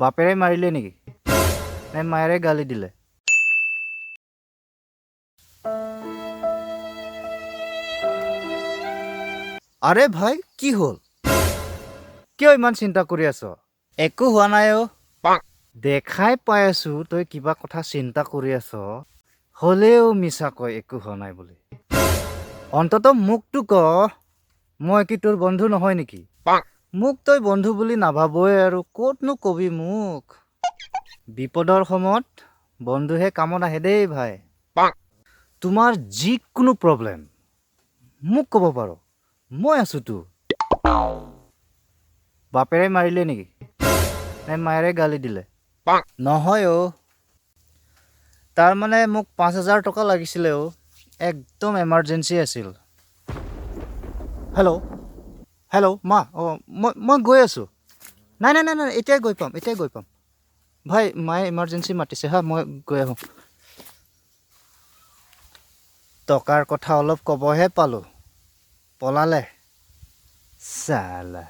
বাপেৰে মাৰিলে নেকি নে মায়েৰে গালি দিলে? আৰে ভাই, কি হ'ল? কিয় ইমান চিন্তা কৰি আছ? একো হোৱা নাই অ'। দেখাই পাই আছো তই কিবা কথা চিন্তা কৰি আছ, হ'লেও মিছা কয় একো হোৱা নাই বুলি। অন্তত মোকতো ক, মই কি তোৰ বন্ধু নহয় নেকি? মোক তই বন্ধু বুলি নাভাবই আৰু ক'তনো কবি মোক? বিপদৰ সময়ত বন্ধুহে কামত আহে দেই ভাই। তোমাৰ যিকোনো প্ৰব্লেম মোক ক'ব পাৰ, মই আছোতো। বাপেৰে মাৰিলে নেকি নে মায়েৰে গালি দিলে? নহয় অ', তাৰমানে মোক 5000 টকা লাগিছিলে অ', একদম এমাৰ্জেঞ্চি আছিল। হেল্ল' হেল্ল' মা, অঁ, মই গৈ আছোঁ। নাই নাই নাই নাই, এতিয়াই গৈ পাম, এতিয়াই গৈ পাম। ভাই, মায়ে ইমাৰ্জেঞ্চি মাতিছে, হা, মই গৈ আহোঁ। টকাৰ কথা অলপ ক'বহে পালোঁ, পলালে চালা।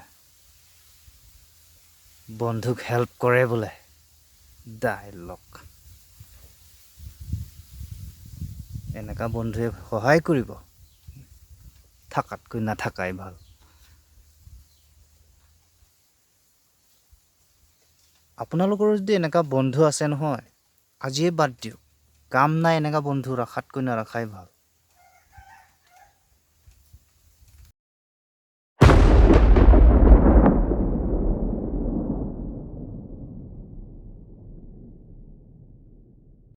বন্ধুক হেল্প কৰে বোলে, ডাইলগ। এনেকুৱা বন্ধুৱে সহায় কৰিব, থাকাতকৈ নাথাকাই ভাল। আপোনালোকৰো যদি এনেকুৱা বন্ধু আছে নহয়, আজিয়ে বাদ দিয়ক, কাম নাই। এনেকুৱা বন্ধু ৰখাতকৈ নাৰাখাই ভাল।